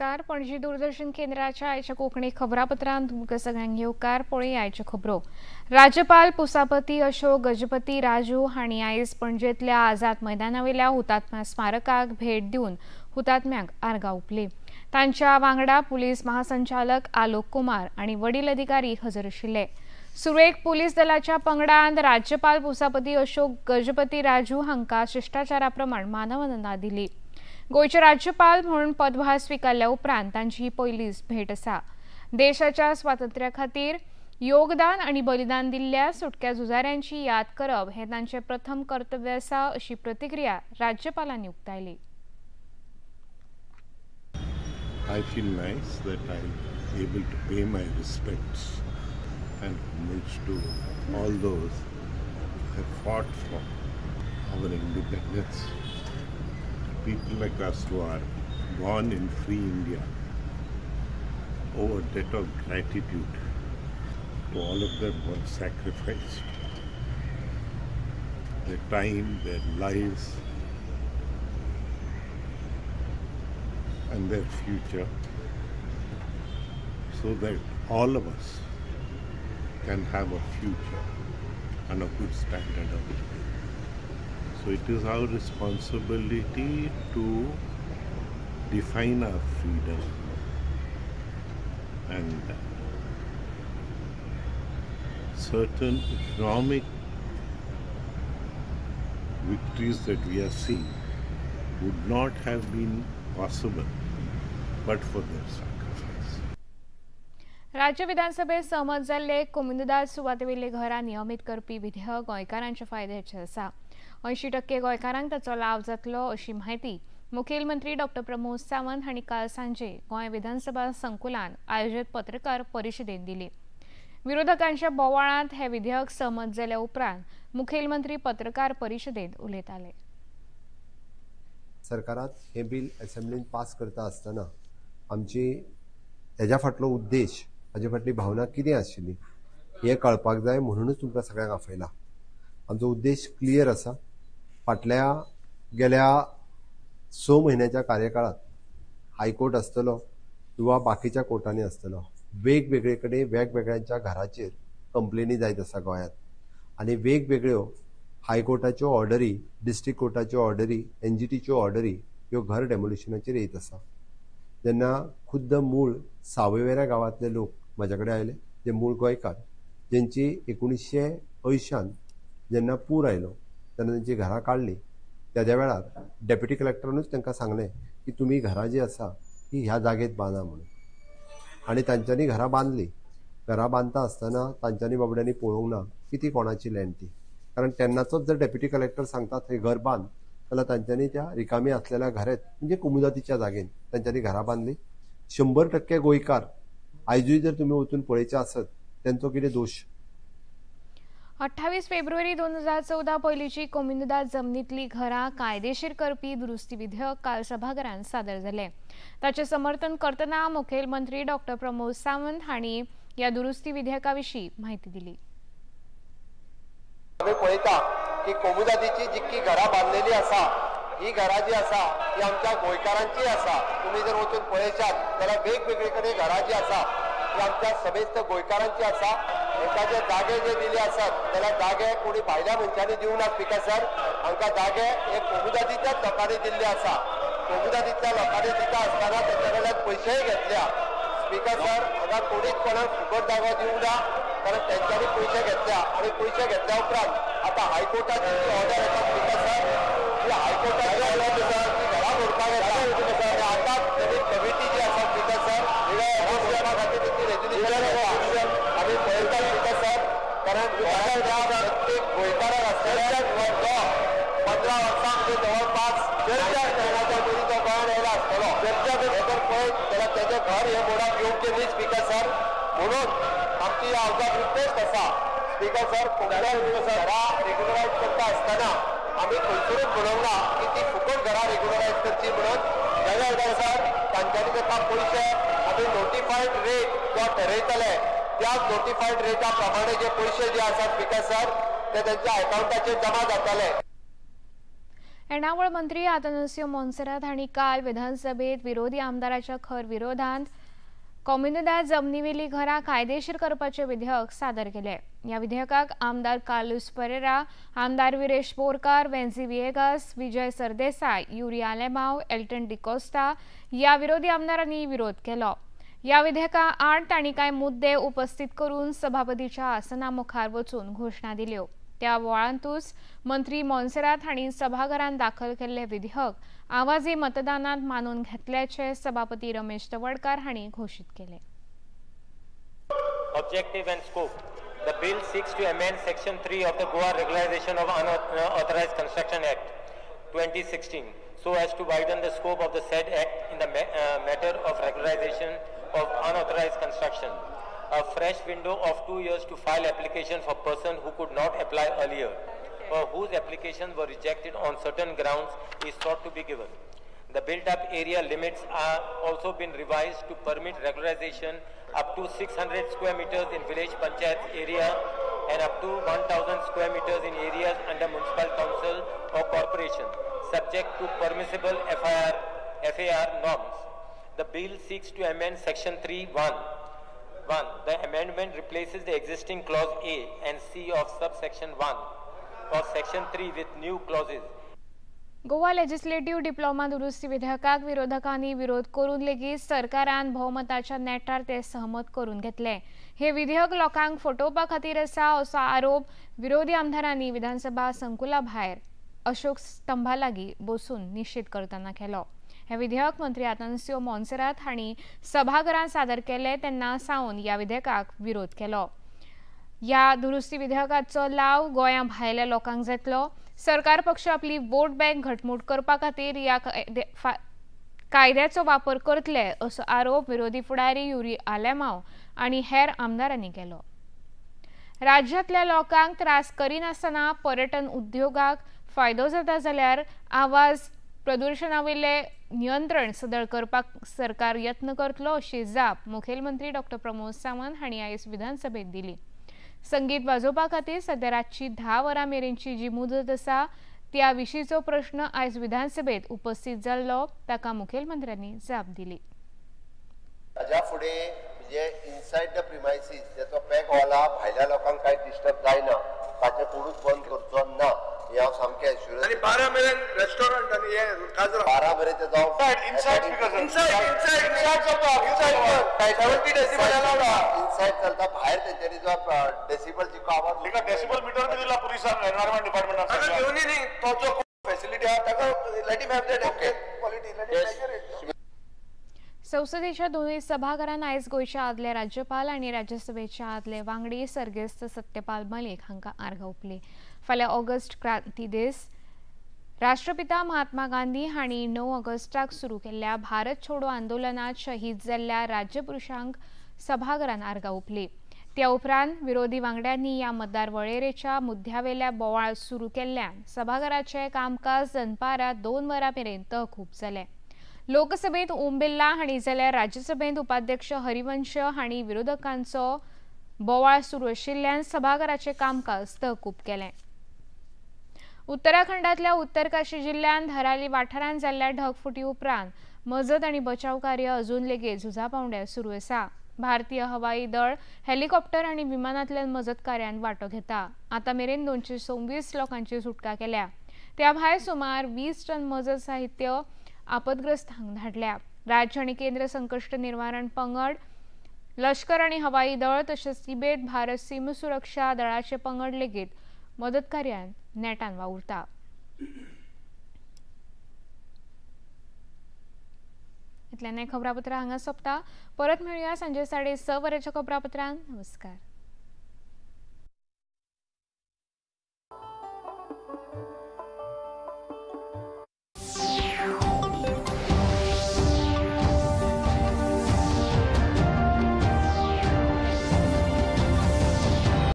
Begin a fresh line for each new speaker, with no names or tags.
नमस्कार. पणजी दूरदर्शन केंद्राच्या आयच्या कोंकणी खबरापत्रांत तुमकां सगळ्यांक येवकार. पळय आयच्यो खबरो. राज्यपाल पुसापती अशोक गजपती राजू हांणी आयज पणजेंतल्या आझाद मैदानावेल्या हुतात्मा स्मारकाक भेट दिवन हुतात्म्यांक आर्गां ओंपली. तांच्या वांगडा पुलीस महासंचालक आलोक कुमार आनी वडील अधिकारी हजर आशिल्ले. सुरवेक पुलीस दलाच्या पंगडान राज्यपाल पुसापती अशोक गजपती राजू हांकां शिश्टाचारा प्रमाण मानवंदना दिली. गोंयचे राज्यपाल म्हणून पदभार स्विकारल्या उपरांत तांची ही पयलीच भेट आसा. देशाच्या स्वातंत्र्या खातीर योगदान आनी बलिदान दिल्ल्या सुटक्या झुजाऱ्यांची याद करप हें तांचें प्रथम कर्तव्य आसा अशी प्रतिक्रिया राज्यपालांनी उक्तायली.
I feel nice that I'm able to pay my respects and homage to all those who have fought for our independence. People like us who are born in free India owe a debt of gratitude to all of them who have sacrificed their time, their lives, and their future so that all of us can have a future and a good standard of living. So it is our responsibility to define our freedom and certain economic victories that we are seeing would not have been possible but for their sacrifice.
राज्य विधानसभेत सहमत जाल्ले कोमुनिदाद सुवातेवेले घरां नियमीत करपी विधेयक गोंयकारांच्या फायद्याचें आसा. 80% गोंयकारांक ताचो लाव जातलो अशी म्हायती मुखेलमंत्री डॉक्टर प्रमोद सावंत हांणी काल सांजे गोंय विधानसभा संकुलान आयोजीत पत्रकार परिशदेंत दिली. विरोधकांच्या बोवाळांत हे विधेयक सहमत जाल्या उपरांत मुखेलमंत्री पत्रकार परिशदेंत उलयताले.
सरकारात हे बिल असेंब्लीन पास करता आसतना आमची हेज्या फाटलो उद्देश, हाजे फाटली भावना कितें आशिल्ली हें कळपाक जाय म्हणूनच तुमकां सगळ्यांक आपयला. आमचो उद्देश क्लियर आसा. फाटल्या गेल्या 6 म्हयन्याच्या कार्यकाळात हायकोर्ट आसतलो किंवा बाकीच्या कोर्टांनी आसतलो, वेगवेगळे कडेन वेगवेगळ्यांच्या घराचेर कंप्लेनी जायत आसा गोंयांत आनी वेगवेगळ्यो हायकोर्टाच्यो ऑर्डरी, डिस्ट्रिक्ट कोर्टाच्यो ऑर्डरी, एनजीटीच्यो ऑर्डरी ह्यो घर डेमोलिशनाचेर येत आसा. जेन्ना खुद्द मूळ सावयवेऱ्या गांवांतले लोक म्हाज्या कडेन आयले, जे मूळ गोंयकार, जेंची 1980 जेन्ना पूर आयलो तेन्ना तेंची घरां काडली, तेद्या वेळार डेप्युटी कलेक्टरानूच तांकां सांगलें की तुमी घरां जी आसा ती ह्या जागेत बांदा म्हणून, आनी तांच्यांनी घरां बांदली. घरां बांदता आसतना तांच्यांनी बाबड्यांनी पळोवंक ना की ती कोणाची लँड ती, कारण तेन्नाचोच जर डेप्युटी कलेक्टर सांगता थंय घर बांद जाल्यार तांच्यांनी त्या रिकामी आसलेल्या घरांत म्हणजे कोमुनिदादीच्या जागेन तांच्यांनी घरां बांदली. 100% गोंयकार आयजूय जर तुमी वचून पळयचें आसत तेंचो कितें दोश.
28 फेब्रुवारी 2014 पयलींची कोमुनिदाद जमनींतली घरां कायदेशीर करपी दुरुस्ती विधेयक काल सभाघरांत सादर जालें. ताचें समर्थन करतना मुखेलमंत्री डॉक्टर प्रमोद सावंत हांणी ह्या दुरुस्ती विधेयका विशीं म्हायती दिली.
आमी पळयता की कोमुनिदादीची जितकी घरां बांदलेली आसा ही घरां जी आसा ती आमच्या गोंयकारांची आसा. तुमी जर वचून पळयशात जाल्यार वेगवेगळे कडेन घरां जी आसा ती आमच्या समेस्त गोंयकारांची आसा. हांकां जे जागे जे दिले आसात जाल्यार जागे कोणी भायल्या मनशांनी दिवंक ना स्पिकर सर, हांकां जागे हे कोमुनिदादीच्याच लोकांनी दिल्ले आसा. कोमुनिदादीच्या लोकांनी दिता आसतना तेंच्या कडल्यान पयशेय घेतल्या स्पिकर सर. हांगा कोणीच कोणाक फुकट जागो दिवंक ना, कारण तेंच्यांनी पयशे घेतल्या आनी पयशे घेतल्या उपरांत आतां हायकोर्टाची जी ऑर्डर येता स्पिकर सर, ती हायकोर्टाची ऑर्डर ती घरां मोडपाक येता आनी आतां नवीन कमिटी जी आसा स्पिकर सर घरां मोडपा खातीर तेंची रेजोल्युशन येता. आमी पळयता स्पिकर सर, कारण गोंयांतल्या प्रत्येक गोंयकाराक आसतल्या तो 15 वर्सां म्हणजे जवळपास 4 म्हयन्याच्या पयलीं तो गोंयांत येयला आसतलो. हे जर पळयत जाल्यार तेजें घर हें मोडप योग्य न्ही स्पिकर सर. म्हणून आमची ह्या हावजाक रिक्वेस्ट आसा स्पिकर सर, घरां रेग्युलरायज करता आसतना आमी खंयसरूच म्हणूंक ना की ती फुकट घरां रेग्युलरायज करची म्हणून. जाल्यार सर तांच्यांनी ताका पयशे आमी नोटिफायड रेट जो ठरयतले त्याच नोटिफायड रेटा प्रमाणे जे पयशे जे आसा स्पिकर सर ते तेंच्या अकाउंटाचेर जमा जातले.
येणावळ मंत्री आतानासियो मोन्सेरात हांणी काल विधानसभेत विरोधी आमदाराच्या खर विरोधांत कोमुनिदाद जमनीवेली घरां कायदेशीर करपाचे विधेयक सादर केले। ह्या विधेयकाक आमदार कार्लुस परेरा, आमदार विरेश बोरकार, वेन्झी विएगास, विजय सरदेसाय, युरी आलेमाव, एल्टन डिकोस्टा ह्या विरोधी आमदारांनी विरोध केलो। ह्या विधेयका आड तांणी कांय मुद्दे उपस्थित करून सभापतीच्या आसना मुखार वचून घोशणा दिल्यो। त्या बोवाळांतूच मंत्री मोन्सेरात हांणी सभाघरांत दाखल केल्ले विधेयक आवाजी मतदानात मानून घेतल्याचे सभापती रमेश तवडकार हांणी घोशीत केले।
Objective and scope. The bill seeks to amend Section 3 of the Goa Regularization of Unauthorized Construction Act 2016 so as to widen the scope of the said act in the matter of regularization of unauthorized construction. A fresh window of 2 years to file application for person who could not apply earlier or whose applications were rejected on certain grounds is sought to be given. The built-up area limits are also been revised to permit regularization up to 600 square meters in village panchayat area and up to 1,000 square meters in areas under municipal council or corporation, subject to permissible FAR norms. The bill seeks to amend Section 3(1). The amendment replaces the existing clause A and C of subsection 1 of Section 3 with new clauses.
Goa legislative diploma दुरुस्ती विधेयकाक विरोधकांनी विरोध करून लेगीत सरकारान भोवमताच्या नेटार ते सहमत करून घेतले। हे विधेयक लोकांक फटोवपा खातीर आसा असो आरोप विरोधी आमदारांनी विधानसभा संकुला भायर अशोक स्तंभा लागीं बसून निशेध करतना केलो। हे विधेयक मंत्री आतानासियो मोन्सेरात हांणी सभाघरांत सादर केले तेन्ना सावन ह्या विधेयकाक विरोध केलो। ह्या दुरुस्ती विधेयकाचो लाव गोंया भायल्या लोकांक जातलो। सरकार पक्ष आपली वोट बँक घटमूट करपा खातीर ह्या कायद्याचो वापर करतले असो आरोप विरोधी फुडारी युरी आलेमाव आनी हेर आमदारांनी केलो। राज्यांतल्या लोकांक त्रास करिनासतना पर्यटन उद्योगाक फायदो जाता जाल्यार आवाज प्रदुशणावयले नियंत्रण सदळ करपाक सरकार यत्न करतलो अशी जाप मुखेलमंत्री डॉक्टर प्रमोद सावंत हांणी आयज विधानसभेत दिली। संगीत वाजोवपा खातीर सध्या रातची 10 वरां मेरेनची जी मुदत आसा त्या विशींचो प्रश्न आयज विधानसभेत उपस्थित जाल्लो ताका मुखेलमंत्र्यांनी जाप दिली।
ताज्या फुडें म्हणजे इनसायड the premises तेचो पॅक हॉला भायल्या लोकांक कांय डिस्टर्ब जायना ताचे कोणूच बंद करचो ना हे हांव सामकें एश्युरन्स।
आनी 12 मेरेन रेस्टॉरंट आनी हे काजरा
12 मेरेन ते जावं
इनसायड इनसायड इनसायड चलता इनसायड 70 डेसिबल अलाउड
इनसायड चलता भायर तेंच्यांनी जो डेसिबल जिको आवाज
ताका डेसिबल मिटर बी दिला पुलिसान एनवायरमेंट डिपार्टमेंटान
ताका घेवनी न्ही तो जो फॅसिलिटी आहा ताका let him have that quality let him measure it.
संसदेच्या दोनूय सभाघरांत आयज गोंयच्या आदले राज्यपाल आनी राज्यसभेच्या आदले वांगडी सर्गेस्त सत्यपाल मलिक हांकां आर्गां ओंपली। फाल्यां ऑगस्ट क्रांती दीस राष्ट्रपिता महात्मा गांधी हांणी 9 ऑगस्टाक सुरू केल्ल्या भारत छोडो आंदोलनात शहीद जाल्ल्या राज्यपुरुषांक सभाघरांत आर्गां ओंपली। त्या उपरांत विरोधी वांगड्यांनी ह्या मतदार वळेरेच्या मुद्द्यावेल्या बोवाळ सुरू केल्ल्यान सभाघराचें कामकाज दनपारां 2 वरां मेरेन तहकूब जालें। लोकसभेत ओम बिर्ला हांणी जाल्यार राज्यसभेत उपाध्यक्ष हरिवंश हांणी विरोधकांचो बोवाळ सुरू आशिल्ल्यान सभाघराचें कामकाज तहकूब केलें। उत्तराखंडांतल्या उत्तरकाशी जिल्ल्यांत धराली वाठारांत जाल्ल्या ढगफुटी उपरांत मजत आनी बचाव कार्य अजून लेगीत झुजा पांवड्यार सुरू आसा। भारतीय हवाई दळ हेलिकॉप्टर आनी विमानांतल्यान मजत कार्यांत वांटो घेता। आतां मेरेन 226 लोकांची सुटका केल्या। त्या भायर सुमार 20 टन मजत साहित्य आपदग्रस्तांक धाडल्या। राज्य आनी केंद्र संकश्ट निवारण पंगड, लश्कर आनी हवाई दळ तशेंच तिबेट भारत सीम सुरक्षा दळाचे पंगड लेगीत मदत कार्यान नेटान वावुरता। इतल्यान खबरापत्रां हांगा सोंपता। परत मेळुया सांजे 6:30 वरांच्या खबरापत्रांत। नमस्कार।